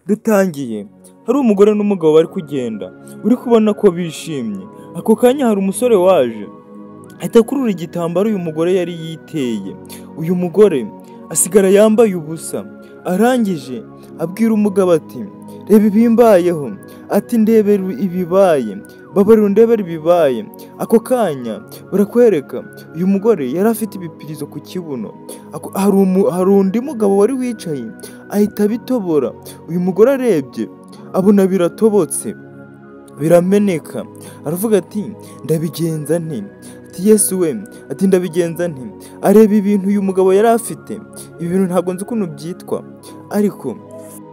Dutangiye hari umugore n'umugabo bari kugenda, uri kubona ko bishimye. Ako kanya hari umusore waje ahita akurura igitambaro uyu mugore yari yiteye. Uyu mugore asigara yambaye ubusa, arangije abwira umugabo ati reba ibimbayeho, ati ndebera ibibaye, babarira undebere ibibaye. Ako kanya barakwereka uyu mugore yari afite ibipirizo ku kibuno. Hari undi mugabo wari wicaye ahita abitobora. Uyu mugore arebye abona biratobotse birameneka, aravuga ati ndabigenza nte? Ati Yesu we, ati ndabigenza nte? Areba ibintu uyu mugabo yari afite, ibi bintu ntabwo nzi ukuntu byitwa, ariko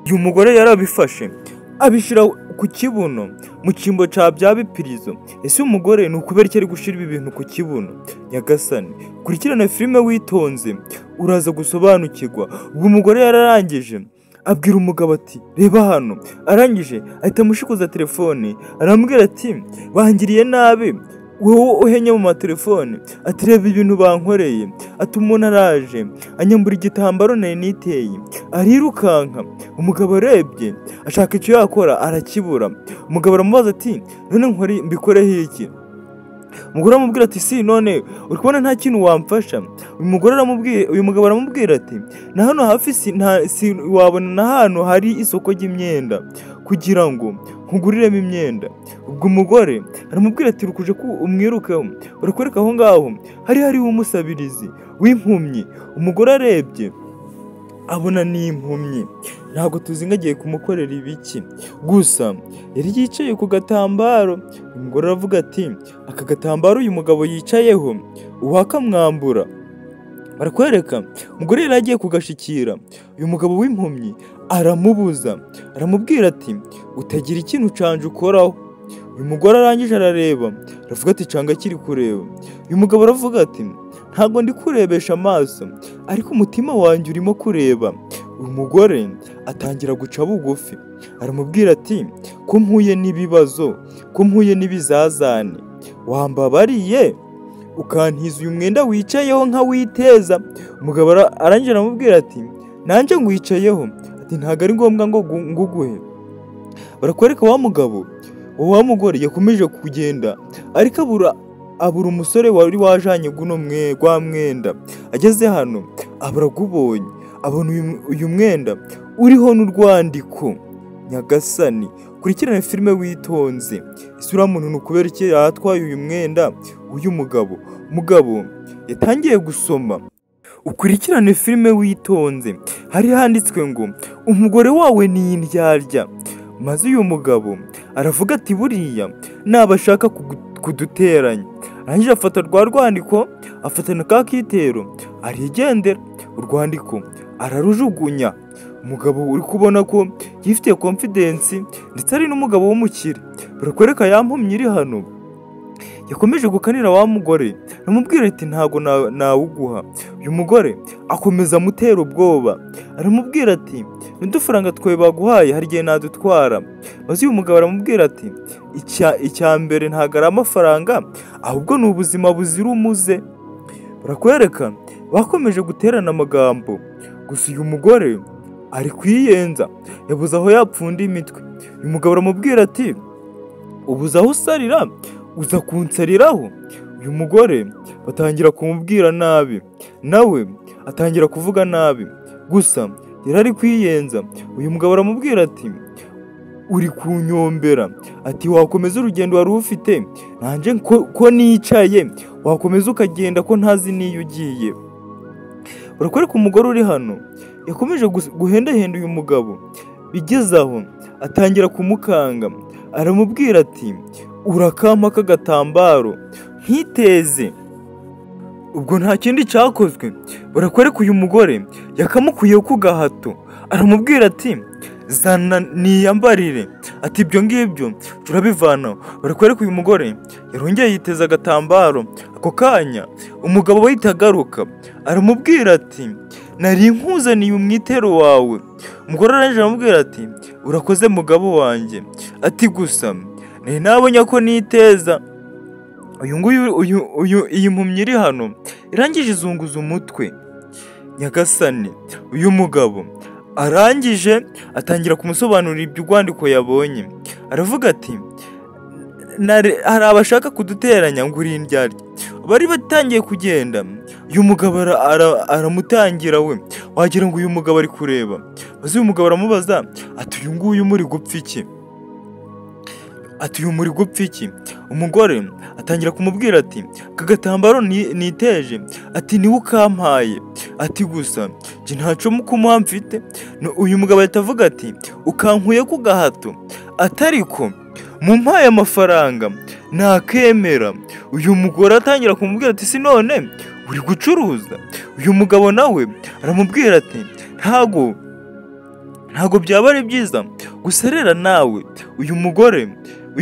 uyu mugore yarabifashe abishyira ku kibuno mu cyimbo cya bya bipirizo. Ese uyu mugore ni ukubera iki ari gushyira ibi bintu ku kibuno? Nyagasani, kurikirana filime witonze uraza gusobanukirwa. Ubwo umugore yararangije abwira umugabo ati reba hano, arangije ahita amushikuza telefone aramubwira ati bangiriye nabi wowe uhenye mu matelefone, ati reba ibintu bankoreye, ati umuntu araje anyambura igitambaro nari niteye arirukanka. Umugabo arebye ashaka icyo yakora arakibura. Umugabo aramubaza ati none nkore mbikoreho iki? Umugore aramubwira ati si none uri kubona nta kintu wamfasha. Uyu mugabo aramubwira ati na hano hafi si wabona na hano hari isoko ry'imyenda kugira ngo nkuguriremo imyenda. Ubwo umugore aramubwira ati rukuje ko umwirukeho, urakwereka aho ngaho hari hariho umusabirizi w'impumyi. Umugore arebye abona ni impumyi, ntabwo tuzi ngo agiye kumukorera ibiki, gusa yari yicaye ku gatambaro. Umugore aravuga ati aka gatambaro uyu mugabo yicayeho uwakamwambura. Barakwereka umugore yari agiye kugashikira, uyu mugabo w'impumyi aramubuza, aramubwira ati utagira ikintu canje ukoraho. Uyu mugore arangije arareba aravuga ati canga kiri kureba. Uyu mugabo aravuga ati ntabwo ndi kurebesha amaso, ariko umutima wanjye urimo kureba. Uyu mugore atangira guca bugufi aramubwira ati ko mpuye n'ibibazo, ko mpuye n'ibizazane, wambabariye ukantiza uyu mwenda wicayeho nkawiteza. Umugabo arangije aramubwira ati nanjye ngwicayeho, ati ntabwo ari ngombwa ngo nguguhe. Barakwereka wa mugabo, wa mugore yakomeje kugenda ariko abura umusore wari wajanye guno rwa mwenda. Ageze hano abaragubonye abona uyu mwenda uriho n'urwandiko. Nyagasani, kurikirana filime witonze. Isura muntu ni ukubera iki yatwaye uyu mwenda uyu mugabo? Mugabo yatangiye gusoma. Ukurikirane filime witonze. Hari handitswe ngo umugore wawe ni indyarya. Maze uyu mugabo aravuga ati buriya nabashaka kuduteranya. Arangije afata rwa rwandiko, afata na ka kitero arigendera. Urwandiko ararujugunya. Umugabo uri kubona ko yifitiye confidence ndetse ari n'umugabo w'umukire. Barakwereka ya mpumyi iri hano yakomeje gukanira wa mugore, aramubwira ati ntago nawuguha. Uyu mugore akomeza amutera ubwoba, aramubwira ati n'udufaranga twawe baguhaye hari igihe nadutwara. Maze uyu mugabo aramubwira ati icya mbere ntago ari amafaranga, ahubwo ni ubuzima buzira umuze. Barakwereka bakomeje guterana amagambo, gusa uyu mugore ari kwiyenza, yabuze aho yapfunda imitwe. Uyu mugabo aramubwira ati ubuze aho usarira uza kunsariraho. Uyu mugore batangira kumubwira nabi, nawe atangira kuvuga nabi, gusa yari ari kwiyenza. Uyu mugabo aramubwira ati uri kunyombera, ati wakomeza urugendo wari ufite, nanjye ko nicaye, wakomeza ukagenda ko ntazi n'iyo ugiye. Barakwereka umugore uri hano yakomeje guhendahenda uyu mugabo, bigeze aho atangira kumukanga, aramubwira ati urakampa k'agatambaro ntiteze. Ubwo nta kindi cyakozwe, barakwereka uyu mugore yakamukuyeho ku gahato, aramubwira ati zana niyambarire, ati ibyo ngibyo turabivanaho. Barakwereka uyu mugore yarongeye yiteza agatambaro. Ako kanya umugabo we ahita agaruka aramubwira ati nari nkuzaniye umwitero wawe. Umugore arangije aramubwira ati urakoze mugabo wanjye, ati gusa nari nabonye ko niteza. Uyu nguyu iyi mpumyi iri hano irangije izunguza umutwe. Nyagasani, uyu mugabo Arangije atangira kumusobanurira iby'urwandiko yabonye, aravuga ati hari abashaka kuduteranya ngo uri indyarya. Bari batangiye kugenda, uyu mugabo aramutangira we, wagira ngo uyu mugabo ari kureba. Maze uyu mugabo aramubaza ati uyu nguyu muri gupfa iki? Ati uyu muri gupfa iki? Umugore atangira kumubwira ati aka gatambaro niteje, ati niwe ukampaye, ati gusa njye ntaco kumuha mfite. Uyu mugabo ahita avuga ati ukankuye ku gahato, atariko mumpaye amafaranga nakemera. Uyu mugore atangira kumubwira ati si none uri gucuruza? Uyu mugabo nawe aramubwira ati ntago byaba ari byiza guserera nawe. Uyu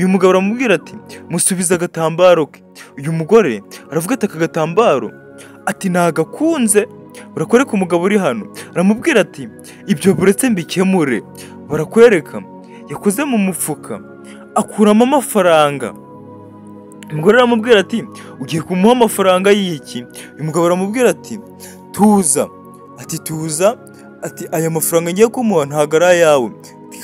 mugabo aramubwira ati musubize agatambaro ke. Uyu mugore aravuga ati aka gatambaro ati nagakunze. Barakwereka umugabo uri hano, aramubwira ati ibyo buretse mbikemure. Barakwereka yakoze mu mufuka akuramo amafaranga. Umugore aramubwira ati ugiye kumuha amafaranga y'iki? Uyu mugabo aramubwira ati tuza, ati tuza, ati aya mafaranga ngiye kumuha ntago ari ayawe,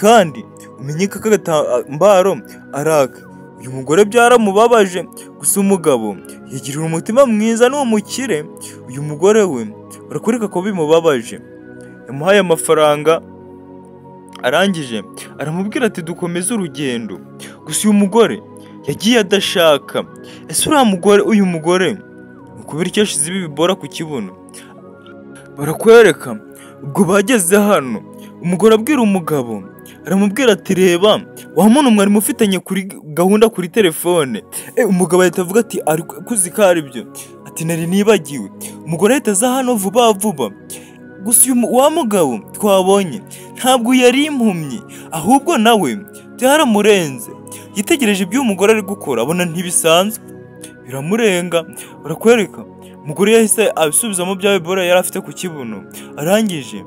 kandi umenye ko aka gatambaro ari ake. Uyu mugore byaramubabaje, gusa umugabo yigirira umutima mwiza ni umukire. Uyu mugore we barakwereka ko bimubabaje, yamuhaye amafaranga arangije aramubwira ati dukomeze urugendo. Gusa uyu mugore yagiye adashaka. Ese uriya mugore, uyu mugore ni ukubera icyo yashize ibi bibora ku kibuno? Barakwereka ubwo bageze hano, umugore abwira umugabo aramubwira ati reba wa muntu mwari mufitanye kuri gahunda kuri telefone. Umugabo ahita avuga ati kuzi ko ari byo, ati nari nibagiwe. Umugore ahita aza hano vuba vuba. Gusa uyu wa mugabo twabonye ntabwo yari impumyi, ahubwo nawe byaramurenze. Yitegereje ibyo umugore ari gukora abona ntibisanzwe, biramurenga. Barakwereka umugore yahise abisubizamo bya bibora yari afite ku kibuno, arangije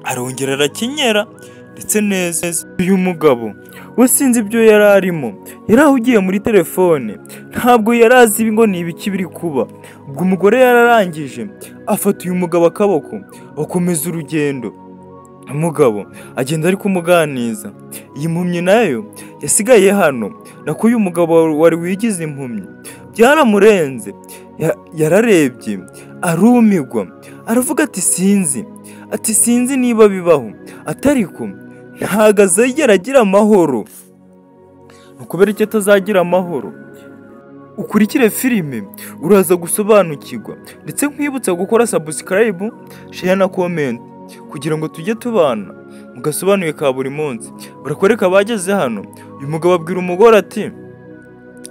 arongera arakenyera ndetse neza. Uyu mugabo we sinzi ibyo yari arimo, yari ahugiye muri telefone, ntabwo yari azi ngo ni ibiki biri kuba. Ubwo umugore yararangije afata uyu mugabo akaboko bakomeza urugendo. Umugabo agenda ari kumuganiza. Iyi mpumyi nayo yasigaye hano, nako uyu mugabo wari wigize impumyi byaramurenze, yararebye arumirwa, aravuga ati sinzi, ati sinzi niba bibaho, atariko ntago azigera agira amahoro. Ni ukubera icyo atazagira amahoro? Ukurikire filime uraza gusobanukirwa, ndetse nkwibutsa gukora subscribe, share na comment kugira ngo tujye tubana mu gasobanuye ka buri munsi. Barakwereka abageze hano, uyu mugabo abwira umugore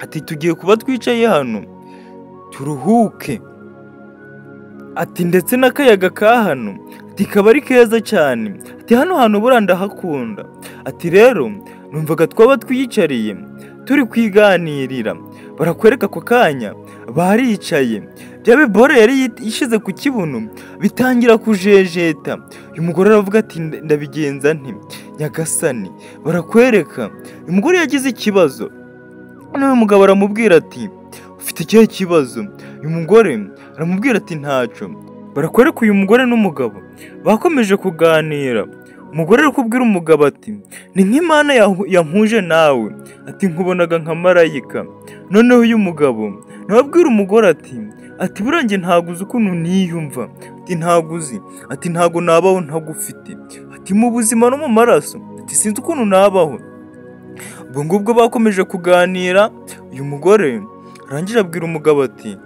ati tugiye kuba twicaye hano turuhuke, ati ndetse n'akayaga ka hano ati kaba ari keza cyane, ati hano hantu buriya ndahakunda, ati rero numvaga twaba twiyicariye turi kwiganirira. Barakwereka ako kanya baricaye, bya biboro yari ishize ku kibuno bitangira kujejeta. Uyu mugore aravuga ati ndabigenza nti nyagasani. Barakwereka uyu mugore yagize ikibazo, noneho umugabo aramubwira ati ufite ikihe kibazo? Uyu mugore aramubwira ati ntaco. Barakwereka uyu mugore n'umugabo bakomeje kuganira. Umugore ari kubwira umugabo ati ni nk'Imana yampuje nawe, ati nkubonaga nka marayika. Noneho uyu mugabo nawe abwira umugore ati buriya njye ntago uzi ukuntu niyumva, ati ntago uzi, ati ntago nabaho ntagufite, ati mu buzima no mu maraso, ati sinzi ukuntu nabaho. Ubwo ngubwo bakomeje kuganira, uyu mugore arangije abwira umugabo ati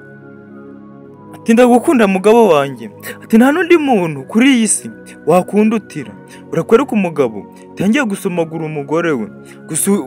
ndagukunda mugabo wanjye, ati nta n'undi muntu kuri iyi si wakundutira. Barakwereka umugabo yatangiye gusomagura umugore we.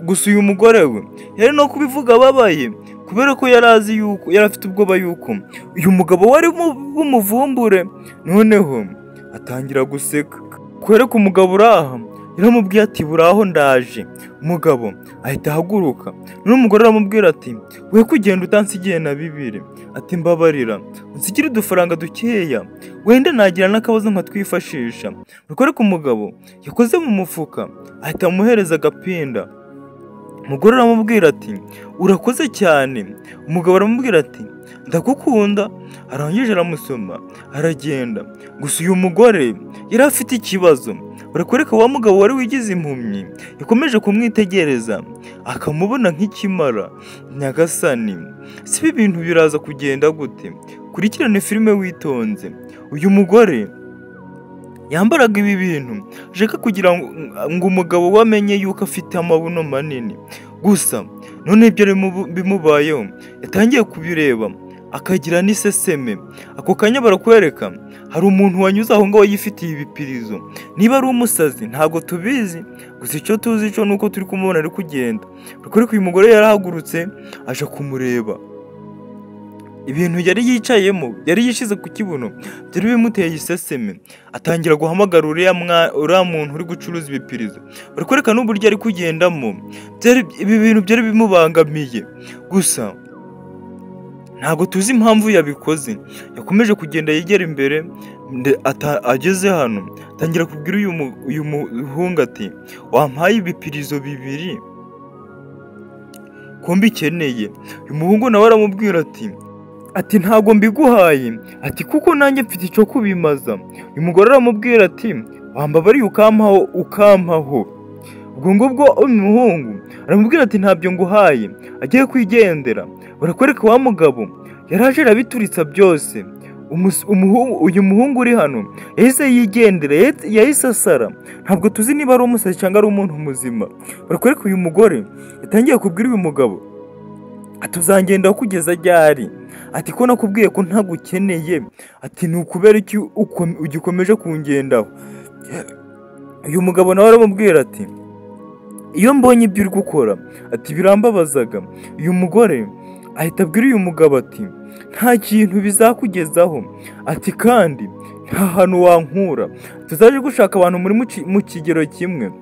Gusa uyu mugore we yari no kubivuga ababaye, kubera ko yari azi yuko yari afite ubwoba yuko uyu mugabo wari bumuvumbure. Noneho atangira guseka. Kwereka umugabo uraha, yaramubwiye ati buraho ndaje. Umugabo ahita ahaguruka, noneho umugore aramubwira ati we kugenda utansigiye na bibiri, ati mbabarira unsigire udufaranga dukeya wenda nagira n'akabazo nkatwifashisha. Barakwereka umugabo yakoze mu mufuka ahita amuhereza agapinda. Umugore aramubwira ati urakoze cyane. Umugabo aramubwira ati Ndagukunda. Arangije aramusoma aragenda. Gusa uyu mugore yari afite ikibazo. Barakwereka wa mugabo wari wigize impumyi yakomeje kumwitegereza akamubona nk'ikimara. Nyagasani, si ibi bintu biraza kugenda gute? Kurikirane filime witonze. Uyu mugore yambaraga ibi bintu ashaka kugira ngo umugabo we amenye yuko afite amabuno manini. Gusa none ibyo bimubayeho yatangiye kubireba akagira n'iseseme. Ako kanya barakwereka hari umuntu wanyuze aho ngaho yifitiye ibipirizo. Niba ari umusazi ntabwo tubizi, gusa icyo tuzi cyo nuko turi kumubona ari kugenda. Barakwereka uyu mugore yarahagurutse aje kumureba. Ibintu yari yicayemo yari yishize ku kibuno byari bimuteye iseseme. Atangira guhamagara uriya muntu uri gucuruza ibipirizo. Barakwereka n'uburyo ari kugendamo, ibi bintu byari bimubangamiye. Gusa ntabwo tuzi impamvu yabikoze. Yakomeje kugenda yegera imbere, ageze hano atangira kubwira uyu muhungu ati wampaye ibipirizo 2 ko mbikeneye. Uyu muhungu nawe aramubwira ati ntabwo mbiguhaye, ati kuko nanjye mfite icyo kubimaza. Uyu mugore aramubwira ati wambabariye ukampaho. Ubwo ngubwo uyu muhungu aramubwira ati ntabyo nguhaye, agiye kwigendera. Barakwereka wa mugabo yaraje arabituritsa byose. Uyu muhungu uri hano yahise yigendera, yahise asara. Ntabwo tuzi niba ari umusazi cyangwa ari umuntu muzima. Barakwereka uyu mugore yatangiye kubwira uyu mugabo ati uzangenda kugeza ryari? Ati ko nakubwiye ko ntagukeneye, ati ni ukubera iki ugikomeje kungendaho? Uyu mugabo nawe aramubwira ati iyo mbonye ibyo uri gukora, ati birambabazaga. Uyu mugore ahita abwira uyu mugabo ati nta kintu bizakugezaho, ati kandi nta hantu wankura, tuzaje gushaka abantu muri mu kigero kimwe.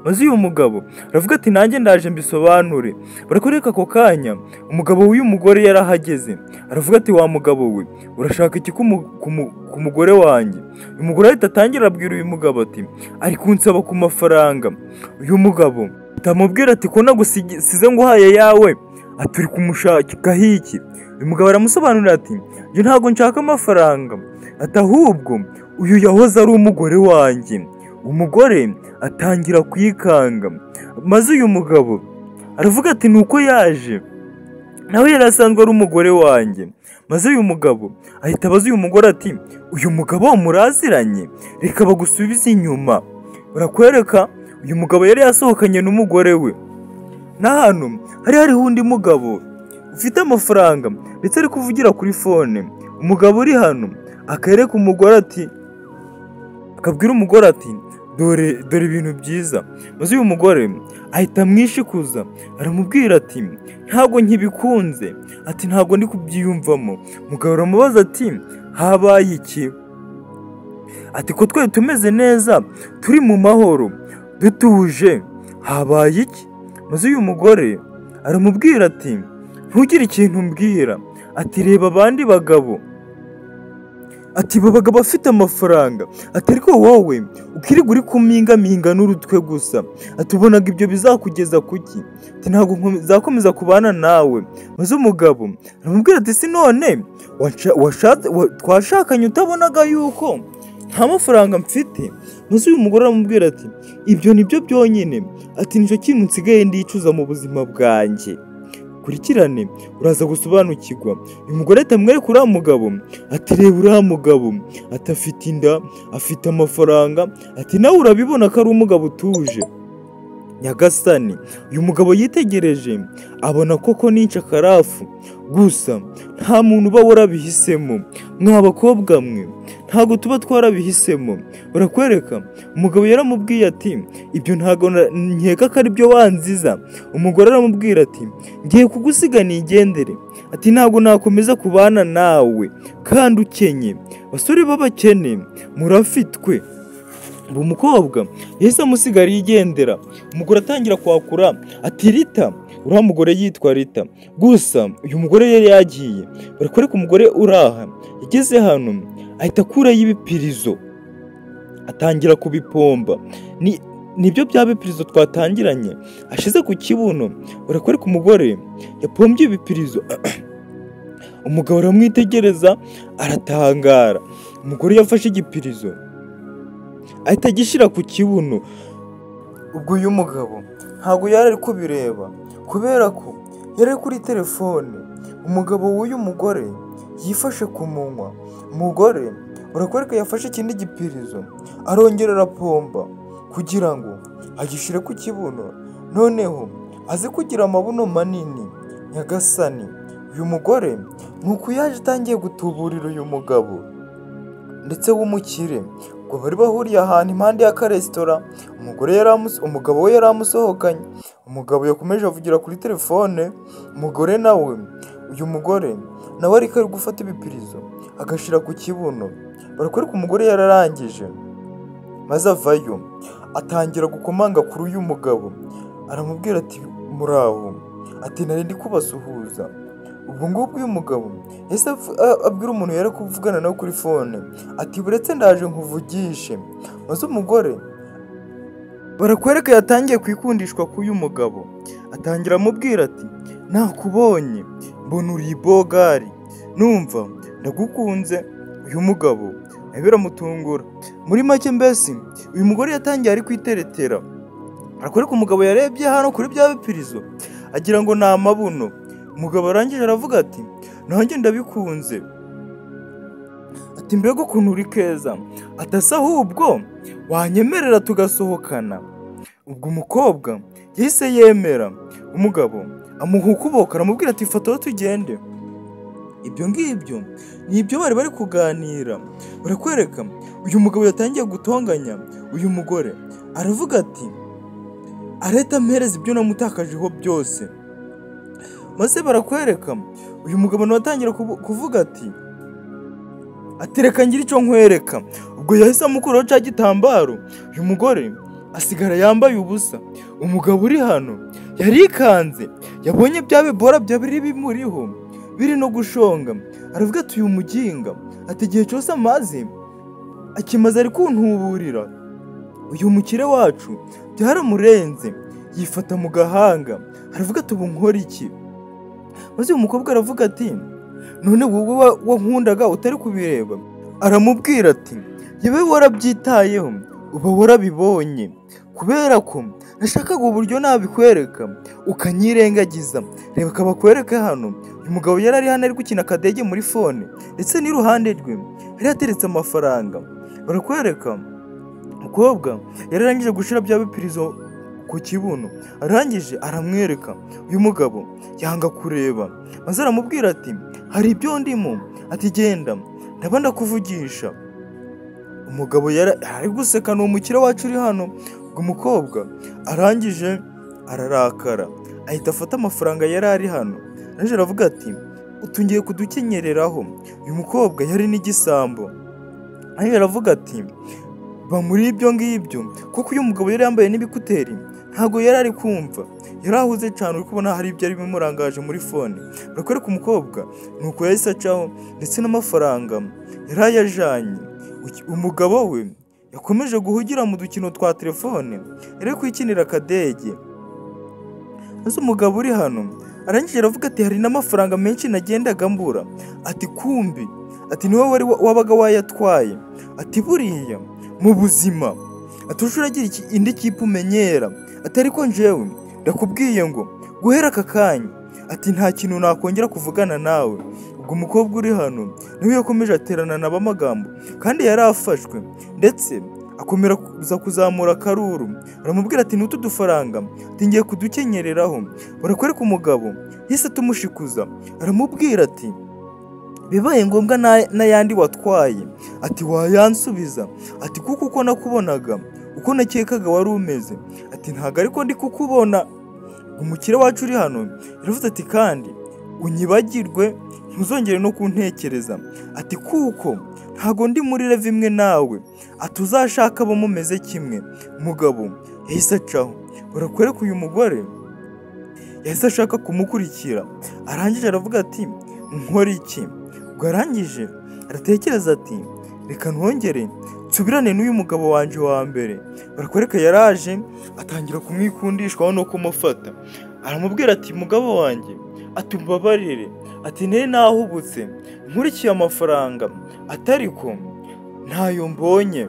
Maze uyu mugabo aravuga ati nanjye ndaje mbisobanure. Barakwereka ako kanya umugabo w'uyu mugore yarahageze, aravuga ati wa mugabo we urashaka iki ku mugore wanjye? Uyu mugore ahita atangira abwira uyu mugabo ati ari kunsaba ku mafaranga. Uyu mugabo atamubwira ati ko nagusize nguhaye yawe, ati uri kumushakaho iki? Uyu mugabo aramusobanurira ati njye ntabwo nshaka amafaranga, ati ahubwo uyu yahoze ari umugore wanjye. Umugore atangira kwikanga. Maze uyu mugabo aravuga ati nuko yaje nawe yari asanzwe ari umugore wanjye. Maze uyu mugabo ahita abaza uyu mugore ati uyu mugabo muraziranye? Reka bagusubize inyuma. Barakwereka uyu mugabo yari yasohokanye n'umugore we, na hano hari hariho undi mugabo ufite amafaranga ndetse ari kuvugira kuri fone. Umugabo uri hano akereka umugore ati, akabwira umugore ati dore ibintu byiza. Maze uyu mugore ahita amwishikuza aramubwira ati ntabwo nkibikunze, ati ntabwo ndi kubyiyumvamo. Umugabo aramubaza ati habaye iki? Ati ko twari tumeze neza turi mu mahoro dutuje, habaye iki? Maze uyu mugore aramubwira ati ntugire ikintu mbwira, ati reba abandi bagabo, ati babaga bafite amafaranga, ati ariko wowe ukirirwa uri kumingaminga n'urutwe gusa, ati ubonaga ibyo bizakugeza kuki? Ati ntabwo nzakomeza kubana nawe. Maze umugabo aramubwira ati si none twashakanye utabonaga yuko nta mafaranga mfite? Maze uyu mugore aramubwira ati ibyo nibyo byonyine, ati nicyo kintu nsigaye ndicuza mu buzima bwanjye. Kurikirane uraza gusobanukirwa. Uyu mugore ahita amwereka uriya mugabo ati reba uriya mugabo, ati afite inda, afite amafaranga, ati nawe urabibona ko ari umugabo utuje. Nyagasani, uyu mugabo yitegereje abona koko n'incakarafu. Gusa nta muntu uba warabihisemo. Mwa bakobwa mwe ntabwo tuba twarabihisemo. Barakwereka umugabo yaramubwiye ati ibyo ntabwo nkeka ko ari byo wanziza. Umugore aramubwira ati ngiye kugusiga nigendere, ati ntabwo nakomeza kubana nawe kandi ukenye. Basore b'abakene murafitwe. Ubu mukobwa yahise amusiga yigendera. Umugore atangira kwakura ati Rita. Uriya mugore yitwa Rita. Gusa uyu mugore yari yagiye. Barakwereka umugore uraha yageze hano ahita akurayo ibipirizo atangira kubipomba. Nibyo bya bipirizo twatangiranye ashize ku kibuno. Barakwereka umugore yapombye ibipirizo. Umugabo aramwitegereza aratangara. Umugore yafashe igipirizo ahita agishyira ku kibuno. Ubwo uyu mugabo ntabwo yari ari kubireba kubera ko yari kuri telefone. Umugabo w'uyu mugore yifashe ku munwa. Umugore urakwereka yafashe ikindi gipirizo arongera arapomba kugira ngo agishyire ku kibuno, noneho aze kugira amabuno manini. Nyagasani, uyu mugore nuko yaje atangiye gutuburira uyu mugabo ndetse w'umukire. Ubwo bari bahuriye ahantu impande y'akaresitora, umugabo we yari amusohokanye. Umugabo yakomeje avugira kuri telefone, umugore nawe, uyu mugore nawe ariko ari gufata ibipirizo agashyira ku kibuno. Barakwereka umugore yararangije maze avayo atangira gukomanga kuri uyu mugabo, aramubwira ati muraho, ati nari ndi kubasuhuza. Ubwo ngubwo uyu mugabo yahise abwira umuntu yari kuvugana nawe kuri fone ati buretse ndaje nkuvugishe. Maze umugore barakwereka yatangiye kwikundishwa k'uyu mugabo, atangira amubwira ati nakubonye mbona uri ibogari, numva ndagukunze. Uyu mugabo nawe biramutungura. Muri make mbese uyu mugore yatangiye ari kwiteretera. Arakwereka umugabo yarebye hano kuri bya bipirizo agira ngo ni amabuno. Umugabo arangije aravuga ati nanjye ndabikunze, ati mbega ukuntu uri keza, atasa ahubwo wanyemerera tugasohokana. Ubwo umukobwa yahise yemera. Umugabo amuha ukuboko aramubwira ati fata tugende. Ibyo ngibyo ni ibyo bari bari kuganira. Barakwereka uyu mugabo yatangiye gutonganya uyu mugore, aravuga ati areta ampereza ibyo namutakajeho byose. Maze barakwereka uyu mugabo nawe atangira kuvuga ati reka ngire icyo nkwereka. Ubwo yahise amukuraho cya gitambaro, uyu mugore asigara yambaye ubusa. Umugabo uri hano yarikanze, yabonye bya bibora byari bimuriho biri no gushonga, aravuga ati uyu muginga, ati igihe cyose amaze akimaze ari kuntuburira, uyu mukire wacu byaramurenze. Yifata mu gahanga aravuga ati ubu nkora iki? Maze uyu mukobwa aravuga ati none wowe wankundaga utari kubireba? Aramubwira ati yewe warabyitayeho, uba warabibonye, kubera ko nashakaga uburyo nabikwereka ukanyirengagiza. Reba kabakwereke hano, uyu mugabo yari ari hano ari gukina akadege muri fone, ndetse n'iruhande rwe yari yateretse amafaranga. Barakwereka umukobwa yararangije gushira bya bipirizo ku kibuno, arangije aramwereka. Uyu mugabo yanga kureba, maze aramubwira ati hari ibyo ndimo, ati genda ndaba ndakuvugisha. Umugabo yari ari guseka, ni umukire wacu uri hano. Ubwo umukobwa arangije ararakara, ahita afata amafaranga yari ari hano, arangije aravuga ati utungiye kudukenyereraho. Uyu mukobwa yari n'igisambo, arangije aravuga ati ba muri ibyo ngibyo, kuko uyu mugabo yari yambaye n'ibikuteri ntabwo yari ari kumva, yari ahuze cyane, uri kubona hari ibyo ari bimurangaje muri fone. Barakwereka umukobwa nuko yahise acaho, ndetse n'amafaranga yari ayajanye. Umugabo we yakomeje guhugira mu dukino twa telefone, yari kwikinira akadege. Maze umugabo uri hano arangije aravuga ati hari n'amafaranga menshi nagendaga mbura, ati kumbi, ati niwe wari wabaga wayatwaye, ati buriya mu buzima ati uragira indi kipe umenyera, ati ariko njyewe ndakubwiye ngo guhera aka kanya, ati nta kintu nakongera kuvugana nawe. Ubwo umukobwa uri hano niwe yakomeje aterana nabo amagambo, kandi yari afashwe, ndetse akomeza kuzamura akaruru, aramubwira ati n'utu dufaranga ati ngiye kudukenyereraho. Barakwereka umugabo yahise atumushikuza, aramubwira ati bibaye ngombwa n'ayandi watwaye, ati wayansubiza, ati kuko uko nakubonaga uko nakekaga wari umeze, ati ntabwo ariko ndi kukubona. Umukire wacu uri hano yaravuze ati kandi unyibagirwe ntuzongere no kuntekereza, ati kuko ntago ndi muri rev imwe nawe, ati uzashaka abo mumeze kimwe. Umugabo yahise acaho. Barakwereka uyu mugore yahise ashaka kumukurikira, arangije aravuga ati nkora iki? Ubwo arangije aratekereza ati reka ntongere nsubirane n'uyu mugabo wanjye wa mbere. Barakwereka yaraje atangira kumwikundishwaho no kumufata, aramubwira ati mugabo wanjye, ati umbabarire, Ati nari nahubutse nkurikiye amafaranga, atariko ntayo mbonye.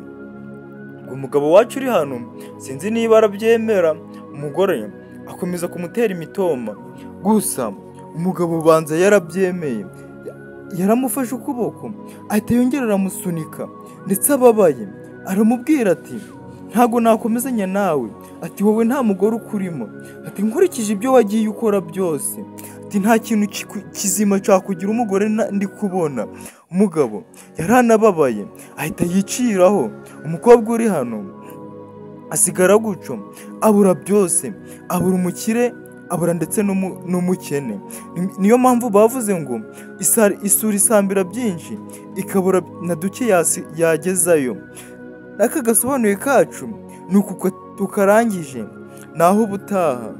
Umugabo wacu uri hano sinzi niba arabyemera. Umugore akomeza kumutera imitoma, gusa umugabo ubanza yarabyemeye, yaramufashe ukuboko ahita yongera aramusunika ndetse ababaye, aramubwira ati ntago nakomezanya nawe, ati wowe nta mugore ukurimo, ati nkurikije ibyo wagiye ukora byose, ati nta kintu kizima cyakugira umugore ndi kubona. Umugabo yaranababaye ahita yiciraho. Umukobwa uri hano asigara gutyo, abura byose, abura umukire, abura ndetse n'umukene. Niyo mpamvu bavuze ngo isura isambira byinshi ikabura na duke yagezayo. N'aka gasobanuye kacu ni uku tukarangije, naho ubutaha.